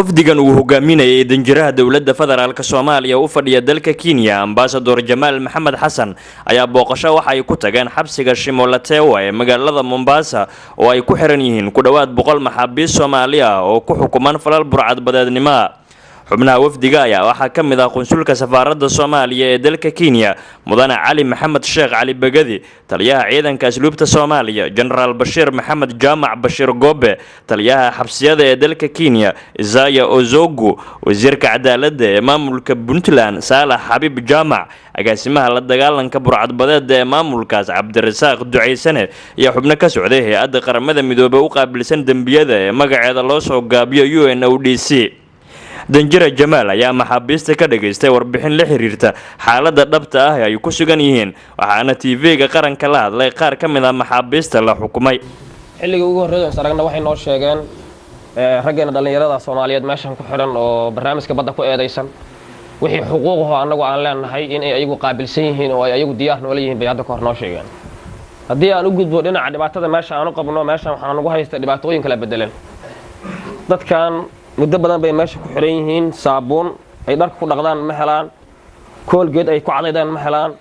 Wafdigan uu hogaaminayay danjiraha dowladda federaalka Soomaaliya u fadhiya dalka Kenya, Ambasador Jamaal Maxamed Xasan, ayaa booqasho waxa ay ku tageen xabsiga Shimo La Tewa ee magaalada Mombasa, oo ay ku xiran yihiin ku dhowaad 100 maxaabiis Soomaali ah oo ku xukuman falal burcadbadeednimoa. Xubnaha wafdiga ayaa waxaa ka mid ah qunsulka safaaradda Soomaaliya ee dalka Kenya, Mudane Cali Maxamed Sheekh Cali Begadi, taliyaha ciidanka asluubta Soomaaliya, Jenaraal Bashiir Maxamed Jaamac Bashiir Goobe, taliyaha xabsiyada ee dalka Kenya, Isaya Ozogu, wasiirka cadaaladda ee maamulka Puntland, Saalax Xabiib Jaamac, agaasimaha la dagaalanka burcadbadeeda ee maamulkaas, Cabdirasaaq Ducaysane, iyo xubno ka socday hay-adda Qaramada Midoobey u qaabilsan dembiyada ee magaceeda loo soo gaabiyo UNODC. Danjira Jamaal ayaa maxaabiista ka dhagaystay warbixin la xiriirta xaaladda dhabta ah ee ay ku sugan yihiin, waxaana TV-ga Qaranka la hadlay qaar ka mid ah maxaabiista la xukumay. Xilligii ugu horreyd is aragna, waxay noo sheegeen raggeena dhallinyarada Soomaaliyeed meeshan ku xidhan oo barnaamijka badda ku eedaysan, wixii xuquuqaho annagu aan leenahay inay ayagu qaabilsan yihiin oo ay ayagu diyaar noola yihiin bay hadda ka hor noo sheegeen. Haddii aan u gudbo dhinaca dhibaatada meesha aan u qabno, meeshan waxaan ugu haysta dhibaatooyin kala bedelan. Dadkan muddo badan bay meesha ku xidhan yihiin. Saabuun ay dharka ku dhaqdaan ma helaan, Colgate ay ku cadaydaan ma helaan,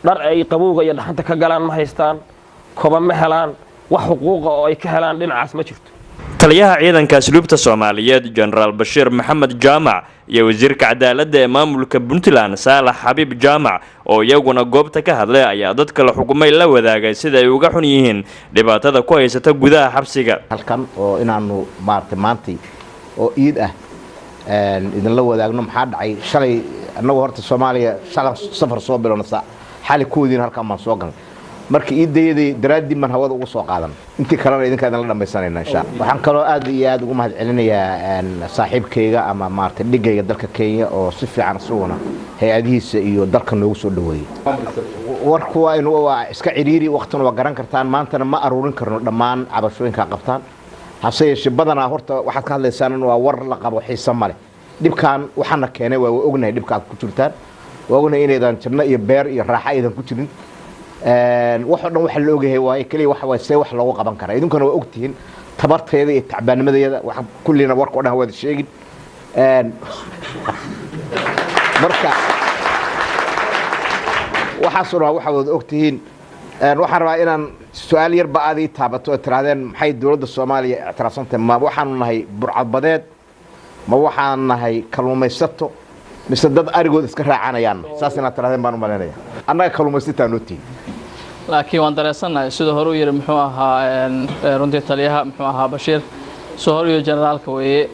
dhar ay qabowga iyo dhaxanta ka galaan ma haystaan, koba ma helaan. Wax xuquuqa oo ay ka helaan dhinacaas ma jirto. Taliyaha ciidanka asluubta Soomaaliyeed, Jenaraal Bashiir Maxamed Jaamac, iyo wasiirka cadaaladda ee maamulka Puntland, Saalax Xabiib Jaamac, oo iyaguna goobta ka hadlay, ayaa dadka la xukumay la wadaagay sida ay uga xun yihiin dhibaatada ku haysata gudaha xabsiga. Halkan oo inaanu maaragtay maantay oo iid ah idinla wadaagno. Maxaa dhacay shalay? Annagu horta Soomaaliya shalan safar soo bilowna, xali koodiina halkan baan soo galnay. Marka iidayadii daraaddii baan hawada uga soo qaadan, intii kalena idinkaa idinla dhamaysanayna, insha Allah. Waxaan kaloo aad iyo aad ugu mahad celinayaa saaxiibkayga ama maaragtay dhigayga dalka Kenya, oo si fiican isaguna hay-adihiisa iyo dalka noogu soo dhaweeyey. Warku waa inu waa iska cidhiiri, waqtina waa garan kartaan. Maantana ma aruurin karno dhammaan cabashooyinkaa qabtaan, hase yeeshee badanaa horta waxaad ka hadlaysaan waa war la qabo, xiise male. Dhibkaan waxaana keenay waa ognahay. Dhibka aad ku jirtaan waa ognahay, inaydan janno iyo beer iyo raaxo aydan ku jirin. Wax oo dhan waxa la ogyahay waaye. Keliya waxa waay see wax loogu qaban karaa. Idinkuna waa ogtihiin tabarteeda iyo tacbaanimadeeda. Wax kullina warka o dhan waada sheegin. Marka waxaasoo dhan waxaa wada ogtihiin. Waxaan rabaa inaan su-aal yarba aad ii taabato oo tirahdeen: maxay dowladda Soomaaliya ictiraafsantahay? Ma waxaanu nahay burcadbadeed? Ma waxaan nahay kalluumaysato? Mise dad arigood iska raacanayaan? Saas inaad tirahdeen baan u malaynaya. Annaga kalluumaysataa noo tihin. Laakiin waan dareensannahay sida hore u yidhi, muxuu ahaa, runtii taliyaha, muxuu ahaa, Bashiir, soo hor iyo generaalka weeye,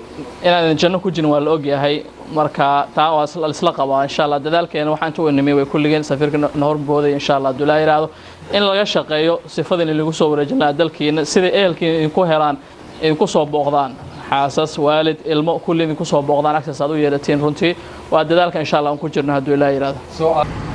inaadan janno ku jirin waa la ogyahay. Marka taa waa isla qabaa, insha Allah. Dadaalkeena waxaan inta u nimay way kulligeen safiirka na horbooday, insha Allah, hadduu Ilaa yidhaahdo, in laga shaqeeyo sifadin lagu soo wareejin lahaa dalkiina, siday ehelkiina idinku helaan, idinku soo booqdaan, xaasas, waalid, ilmo, kulli idinku soo booqdaan, access aad u yeelatiin. Runtii waa dadaalka, insha Allah, aan ku jirno, hadduu Ilaa yidhaahdo.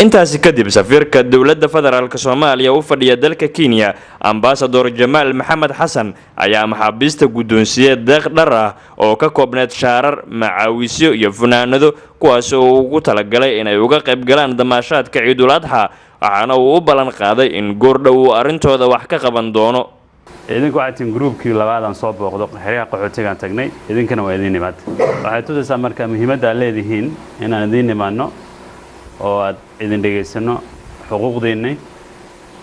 Intaasi kadib, safiirka dowladda federaalka Soomaaliya u fadhiya dalka Kenya, Ambasador Jamaal Maxamed Xasan, ayaa maxaabiista guddoonsiiyey deeq dhar ah oo ka koobneed shaarar, macaawisyo iyo funaanado, kuwaas oo ugu talagalay inay uga qayb galaan damaashaadka Ciidul Adxa, waxaana uu u ballan qaaday in goordhow uu arrintooda wax ka qaban doono. Idinku waxay tihiin groupkii labaad aan soo booqdo. Xeryaha qaxootigaan tagnay, idinkana waa idiin imaad. Waxay tusaysaa marka muhiimadda aad leedihiin inaan idiin imaadno oo aad idin dhegaysanno, xuquuqdiinni,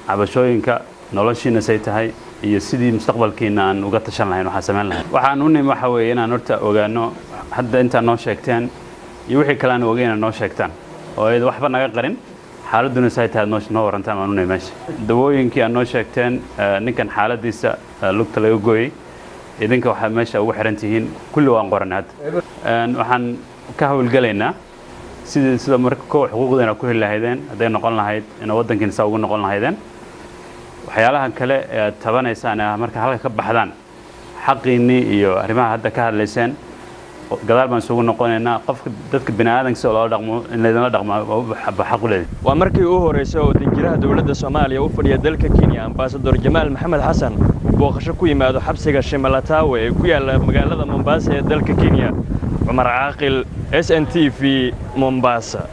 cabashooyinka, noloshiina say tahay iyo sidii mustaqbalkiina aan uga tashan lahayn, waxaan samayn lahayn. Waxaan u nimi waxa weeye inaan horta ogaano hadda intaa noo sheegteen iyo wixii kale aan ogeyn inaad noo sheegtaan, oo ayada waxba naga qarin, xaaladduna say tahay aad noo warantaan baan u nimi meesha. Dawooyinkii aad noo sheegteen, ninkan xaaladdiisa lugta laga gooyey, idinka waxaad meesha ugu xiran tihiin, kulli waan qoranay. Hadda waxaan ka hawlgelaynaa sidii sida marka kow xuquuqdeena ku heli lahaydeen, hadday noqon lahayd ina waddankiina saa ugu noqon lahaydeen. Waxyaalaha kale ee aad tabanaysaan ee marka halka ka baxdaan, xaqiinnii iyo arrimaha hadda ka hadlayseen, gadaal baan isugu noqonaynaa. Qofka dadka bini aadanka sida loola dhaqmo in laydinla dhaqmaa xaq u leedahay. Waa markii u horeysay oo danjiraha dowladda Soomaaliya u fadhiya dalka Kenya, Ambasador Jamaal Maxamed Xasan, booqasho ku yimaado xabsiga Shimo La Tewa ee ku yaalla magaalada Mombasa ee dalka Kenya. Cumar Caaqil, SNTV, Mombasa.